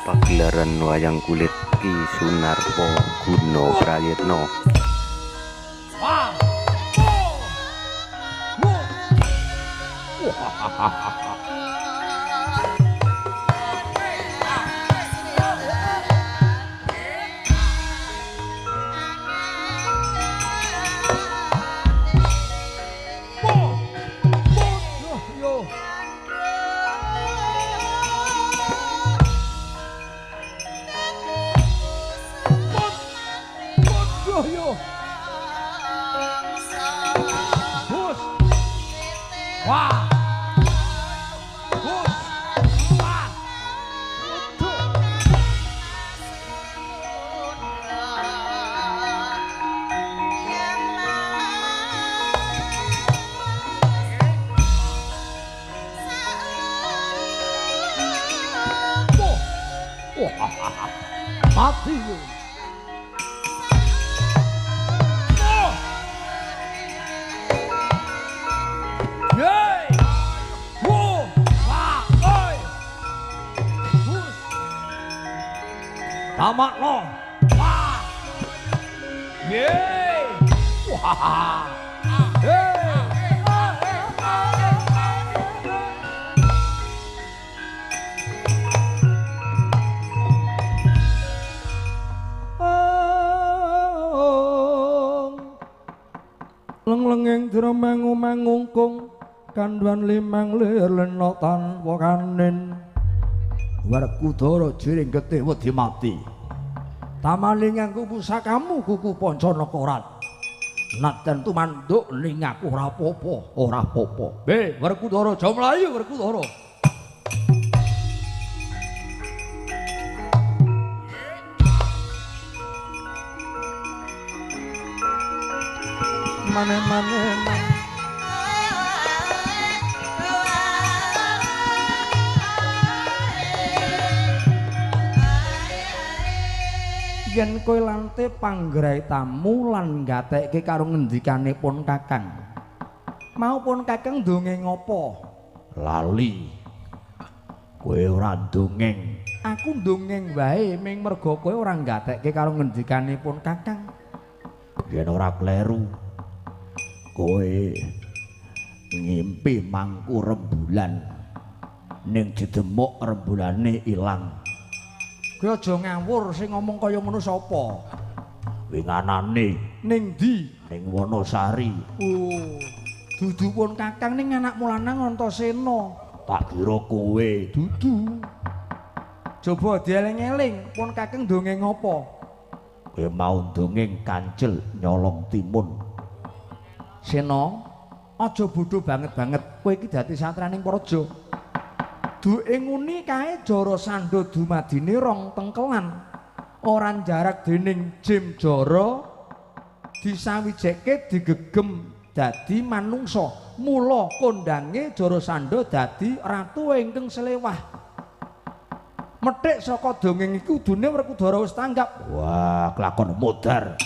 Pagelaran wayang kulit Ki Sunarpo Gunaprayitna. Mati kowe. Yeay. Wo, wa, oi. Hus. Tamakno. Wah. Yeay. Wah. Hey. Leng-lenging dremengu-mengungkung kandhuan limang lir lena tanpa kanin. Werkudara jiring getih wedi mati. Tamane nganggo pusakamu kuku Pancanaka. Nadan tumanduk ning aku ora apa-apa, ora apa-apa. Be, Werkudara aja mlayu Werkudara. Mane-mane yen kowe lante panggraitamu lan gatekke karo ngendikane pun Kakang. Mau pun Kakang dongeng apa? Lali. Kowe ora dongeng. Aku dongeng wae ming merga kowe ora gatekke karo ngendikane pun Kakang. Yen ora kleru kowe ngimpi mangku rembulan ning didemok rembulane ilang. Kowe aja ngawur, sing ngomong kaya ngono sapa? Winganane ning ndi? Ning Wonosari. Oh, dudu pun Kakang ning anakmu lanang Antasena. Tak kira kowe. Dudu. Coba dieling-eling, pun Kakang dongeng apa? Kowe mau dongeng kancil nyolong timun. Sena, aja bodho banget-banget. Kowe iki dadi satraning praja. Duke nguni kae Jarasandha dumadine rong tengkelan. Ora jarak dening Jim Jara disawijeke digegem dadi manungsa. Mula kondange Jarasandha dadi ratu ingkang selewah. Methik saka dongeng iku kudune Werkudara wis tanggap. Wah, kelakon modar.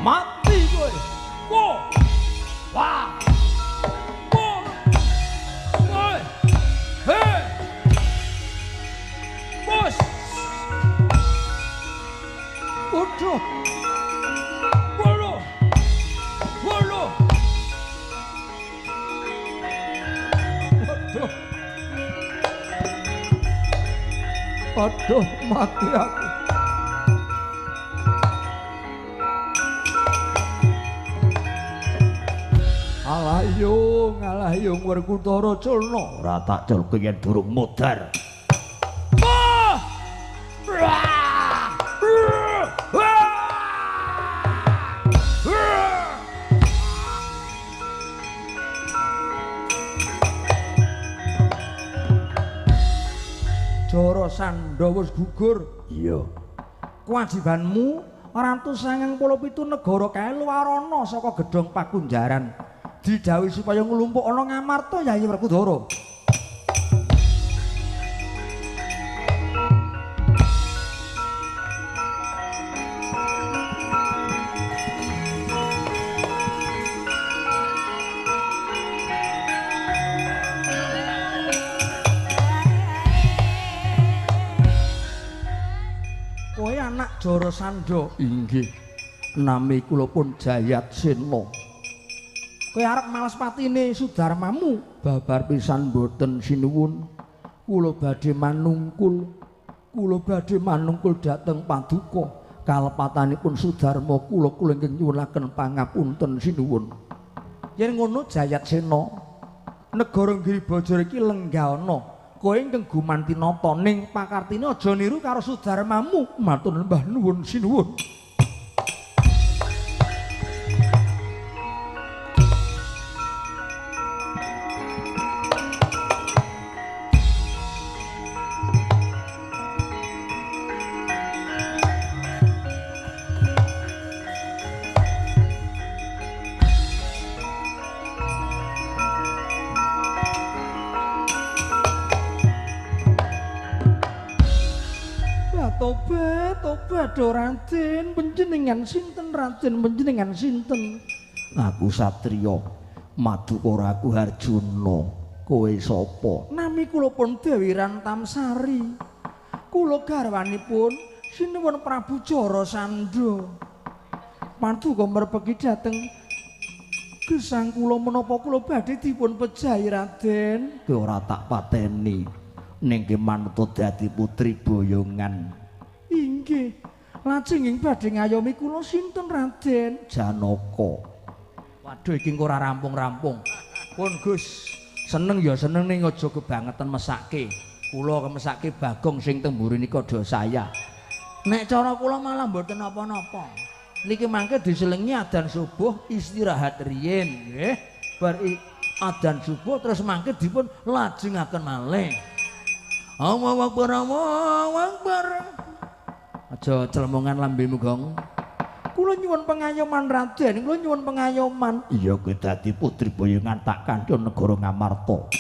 Mati kowe. Wo. Wah. Wo. Woi. Hei. Bos. Waduh. Waduh. Waduh. Waduh. Waduh, mati aku. Alah yung Werkudara culna. Ora tak culke yen durung modar. Jarasandha wis gugur. Iya. Kewajibanmu Ratu 97 negara kae luwarana saka gedhong pakunjaran. Didhawuhi supaya nglumpuk ana Ngamarta Yayi Werkudara. Kowe anak Jarasandha. Inggih. Nami kula pun Jayatsena. Kowe arep males patine Sudarmamu. Babar pisan mboten sinuwun. Kula badhe manungkul. Kula badhe manungkul dhateng paduka. Kalepatanipun Sudarma kula kula ingkang nyuwunaken pangapunten sinuwun. Yen ngono Jayatsena, negara Giribajara iki lenggahana. Kowe ingkang gumanti nata ning pakartine aja niru karo Sudarmamu. Matur sembah nuwun sinuwun. Tobat, tobat do Raden, panjenengan sinten Raden, panjenengan sinten? Aku satriya Madukara, aku Harjuna. Kowe sapa? Nami kula pun Dewi Rantamsari. Kula garwanipun sinuwun Prabu Jarasandha. Paduka merpeki dhateng gesang kula menapa kula badhe dipun pejahi Raden? Kowe ora tak pateni. Ning ki manut dadi putri boyongan. Inggih. Lajeng ing badhe ngayomi kula sinten Raden? Janaka. Waduh iki engko ora rampung-rampung. Pun Gus, seneng ya seneng ning aja kebangetan mesake. Kula kemesake Bagong sing teng mburi nika do saya. Nek cara kula malah mboten napa-napa. Niki mangke diselengi adzan subuh istirahat riyin nggih. Bar adzan subuh terus mangke dipun lajengaken malih. Allahu Akbar, Allahu Akbar. Aja clemongan lambemu, Gong. Kula nyuwun pengayoman Raden, kula nyuwun pengayoman. Iya, kowe dadi putri boyongan tak kandha negara Ngamarta. Oh,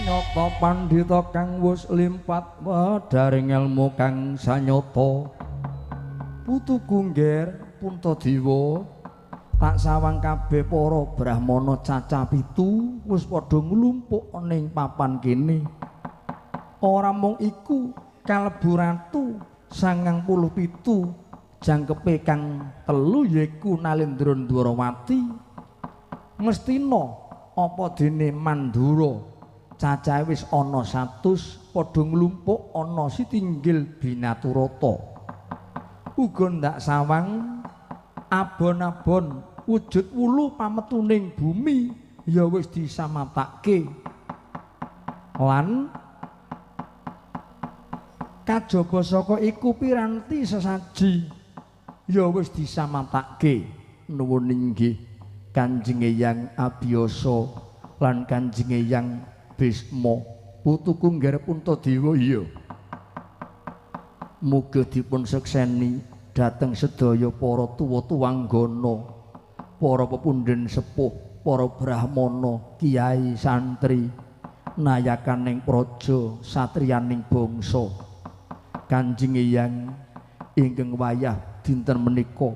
Nyata pandhita kang wis limpat wedharing elmu kang sanyata. Putuku ngger Puntadewa tak sawang kabeh para brahmana cacah 7 wis padha nglumpuk ning papan kene. Ora mung iku kalebu ratu 97 jangkepe kang 3 yaiku Nalendra Ndwarawati. Ngastina apa dene Mandura cacahe wis ana 100 padha nglumpuk ana sitinggil Binaturata. Uga ndak sawang abon-abon wujud wulu pametuning bumi ya wis disamatake. Lan kajaba saka iku piranti sesaji ya wis disamatake. Nuwun inggih Kanjeng Eyang Abiyasa lan Kanjeng Eyang Bisma. Putuku ngger Puntadewa iya. Muga dipun sekseni dhateng sedaya para tuwa-tuwanggana, para pepundhen sepuh, para brahmana, kiai, santri, nayakaning praja, satriyaning bangsa. Kanjeng Eyang ingkang wayah dinten menika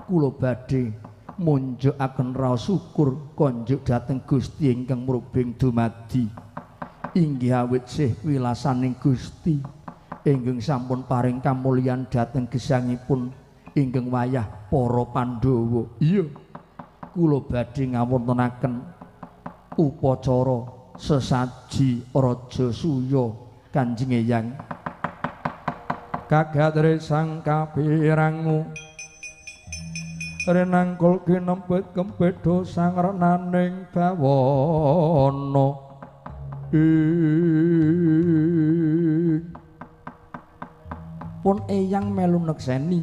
kula badhe munjukaken raos syukur konjuk dhateng Gusti ingkang mrubing dumadi. Inggih awit sih wilasaning Gusti ingkang sampun paring kamulyan dhateng gesangipun ingkang wayah para Pandhawa. Iya, kula badhe ngawontenaken upacara sesaji Raja Suya Kanjeng Eyang. Kagadre sang kapirangu renangkul kinempit kempedho sang renaning bawana. Pun Eyang melu nekseni,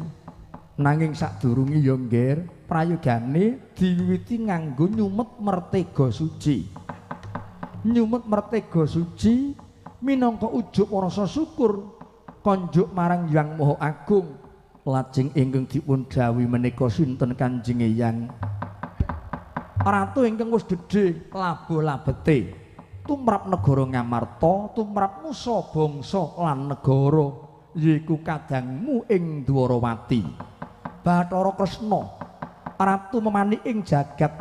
nanging sadurunge ya ngger prayogane diwiwiti nganggo nyumet mertega suci. Nyumet mertega suci minangka ujug rasa syukur konjuk marang Yang Maha Agung. Lajeng ingkang dipun dhawuhi menika sinten Kanjeng Eyang? Ratu ingkang wis gedhe labuh labete tumrap negara Ngamarta, tumrap nusa bangsa lan negara, yaiku kadangmu ing Dwarawati. Bathara Kresna, ratu memani ing jagat,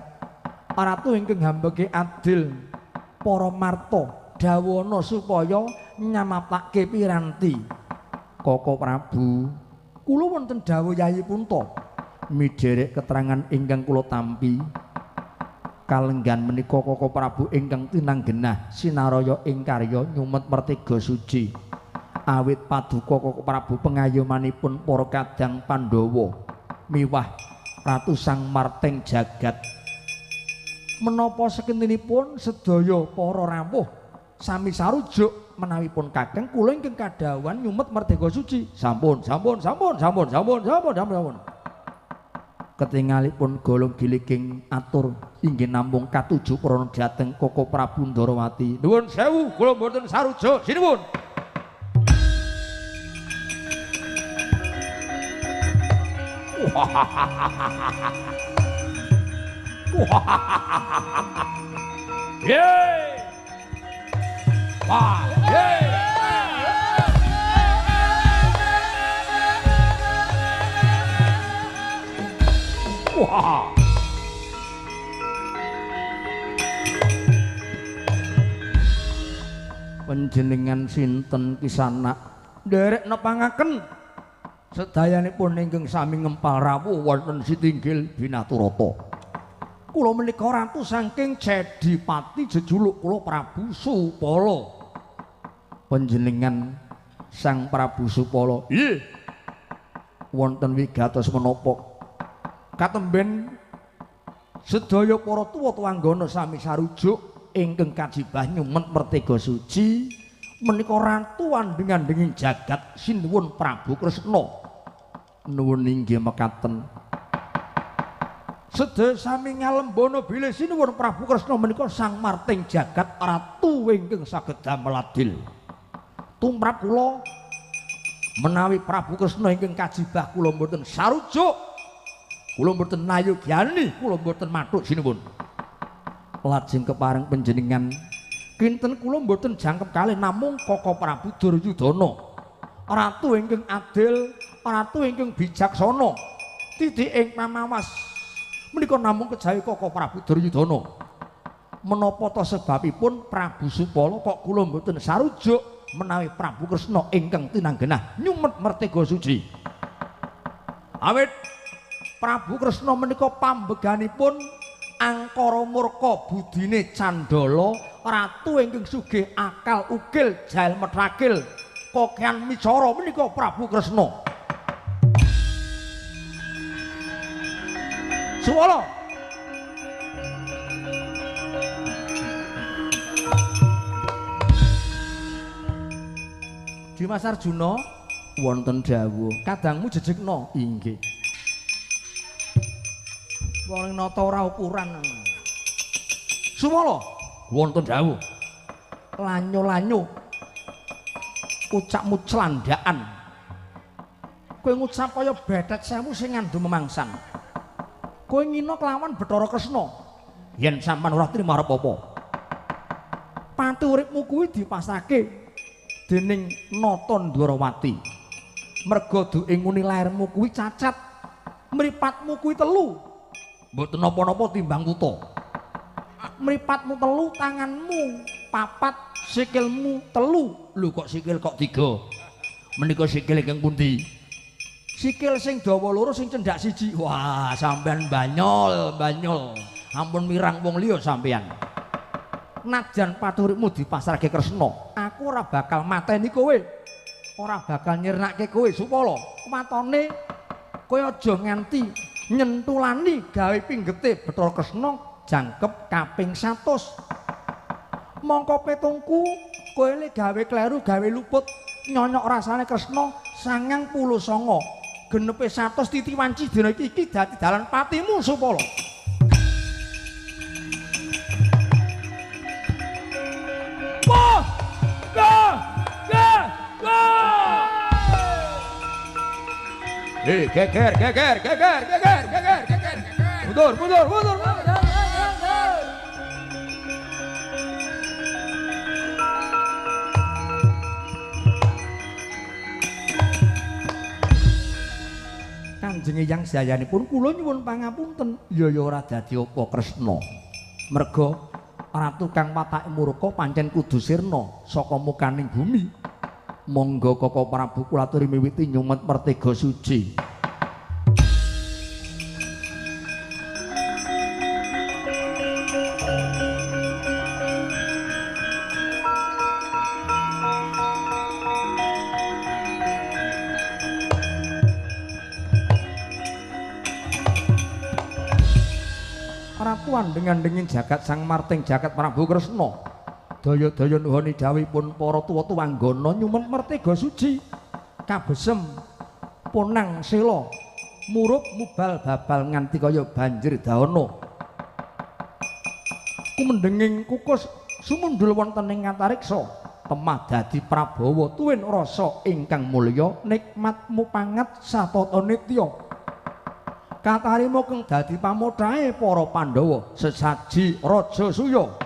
ratu ingkang hambeke adil para marta dawana supaya nyamapake piranti. Koko Prabu, kula wonten dawuh Yayi Punta midherek keterangan ingkang kula tampi. Kalenggan menika Koko Prabu ingkang tinanggenah sinaraya ing karya nyumet mertega suci. Awit paduka Koko Prabu pengayomanipun para kadang Pandhawa miwah Ratu Sang Marteng jagat. Menapa sekentinipun sedaya para rawuh sami sarujuk menawi pun kakeng kula ingkang kadhawuhan nyumet mertega suci. Sampun, sampun, sampun, sampun, sampun, sampun, sampun. Ketingalipun golong giliking atur inggih namung katuju prana dhateng Koko Prabu Ndorowati. Nuwun sewu kula mboten sarujuk. Sinuwun. Yeay. Wah, yeay. Wah. Panjenengan sinten kisanak? Nderek nepangaken sedayanipun ingkang sami ngempal rawuh wonten sitinggil Binaturata. Kula menika ratu saking Cedipati jejuluk kula Prabu Supala. Panjenengan Sang Prabu Supala. Nggih. Wonten wigatos menapa? Katemben sedaya para tuwa-tuwanggana sami sarujuk ingkang kajibah nyumet mertega suci menika ratu andheng-andhenging jagat sinuwun Prabu Kresna. Nuwun inggih mekaten. Sedaya sami ngalembono bilih sinuwun Prabu Kresna menika Sang Marting jagat ratu ingkang saged damel adil. Tumrap kula menawi Prabu Kresna ingkang kajibah kula mboten sarujuk, kula mboten nayogyani, kula mboten mathuk sinuwun. Lajeng kepareng panjenengan Kinten kula mboten jangkep kalih namung Koko Prabu Duryudana. Ratu ingkang adil, ratu ingkang bijaksana. Titik ing pamawas menika namung kejawi Koko Prabu Duryudana. Menapa ta sebabipun Prabu Supala kok kula mboten sarujuk menawi Prabu Kresna ingkang tinanggenah nyumet mertega suci. Awit Prabu Kresna menika pambeganipun angkara murka budine candala, ratu ingkang sugih akal ukil jail metrakil kokean micara menika Prabu Kresna. Suwala. Dimas Arjuna wonten dawuh, kadangmu jejegna. Inggih. Wong nata ora ukuran. Sumala wonten dawuh. Lanyo-lanyo ucapmu clandaan. Kowe ngucap kaya bethek sewu sing ngandhu memangsan. Kowe ngina kelawan Bathara Kresna. Yen sampean ora trima arep apa? Pati uripmu kuwi dipasake dening Nata Ndwarawati. Merga duke nguni lairmu kuwi cacat, mripatmu kuwi telu. Mboten napa-napa timbang wuta. Mripatmu telu, tanganmu papat, sikilmu telu. Lho kok sikil kok tiga? Menika sikil ingkang pundi? Sikil sing dawa loro sing cendhak siji. Wah, sampean banyol, banyol. Ampun mirang wong liya sampean. Najan paturipmu dipasrahke Kresna, aku ora bakal mateni kowe. Ora bakal nyirnake kowe Supala. Matone kowe aja nganti nyentulani gawe pinggete Bathara Kresna jangkep kaping 100. Mongko petungku kowe le gawe kleru gawe luput nyonyok rasane Kresna 99. Genepe 100 titi wanci dina iki iki dadi dalan patimu Supala. Wah! Gah! Gah! Gah! Hei, geger, geger, geger, geger, geger, geger. Mundur, mundur, mundur, mundur. Kanjeng Eyang sayanipun kula nyuwun pangapunten. Ya ya ora dadi apa Kresna. Merga ratu kang watake murka pancen kudu sirna saka mukaning bumi. Monggo Koko Prabu kula aturi miwiti nyumet mertega suci. Ratu andeng-andenging jagat Sang Marting jagat Prabu Kresna. Daya-daya nuhoni dawuhipun para tuwa-tuwa anggana nyumet mertega suci. Kabesem ponang sela murup mubal babal nganti kaya banjir daana. Kumendenging kukus sumundul wonten ing antariksa. Temah dadi prabawa tuwin rasa ingkang mulya nikmat mupangat satata nitya. Katarima kang dadi pamodhae para Pandhawa sesaji Raja Suya.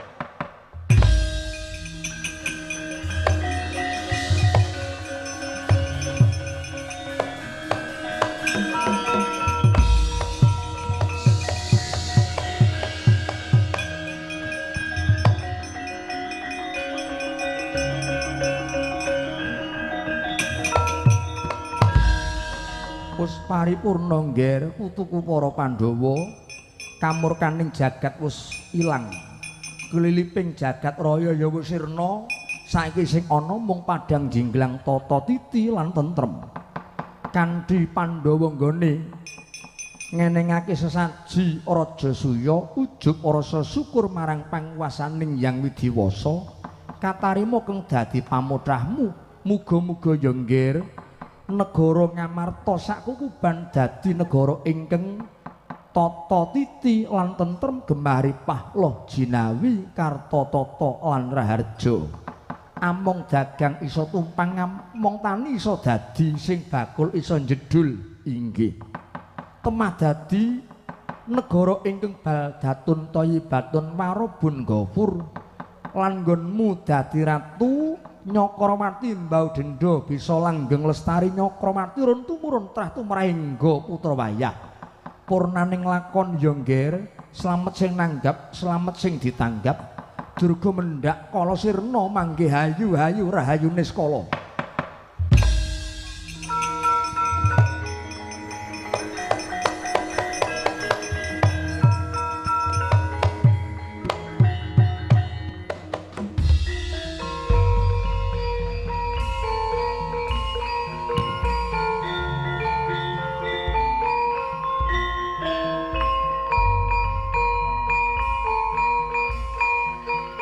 Wis paripurna ngger putuku para Pandhawa, kamurkaning jagat wis ilang. Keliliping jagat raya ya wis sirna, saiki sing ana mung padang jinglang tata titi lan tentrem. Kanthi Pandhawa nggone ngenengake sesaji Raja Suya ujug rasa syukur marang panguwasaning Hyang Widiwasa, katarima kang dadi pamothahmu. Muga-muga ya ngger negara Ngamarta sakukuban dadi negara ingkang tata titi lan tentrem gemah ripah loh jinawi karta tata lan raharja. Among dagang iso tumpang, among tani iso dadi sing bakul iso njedul. Inggih. Temah dadi negara ingkang baldatun thayyibatun warabun ghafur. Lan nggonmu dadi ratu Nyakramati mbau denda bisa langgeng lestari Nyakramati run tumurun trah tumrahingga putra wayah. Purnaning lakon ya ngger, slamet sing nanggap, slamet sing ditanggap. Durga mendhak kala sirna manggih hayu-hayu rahayu niskala.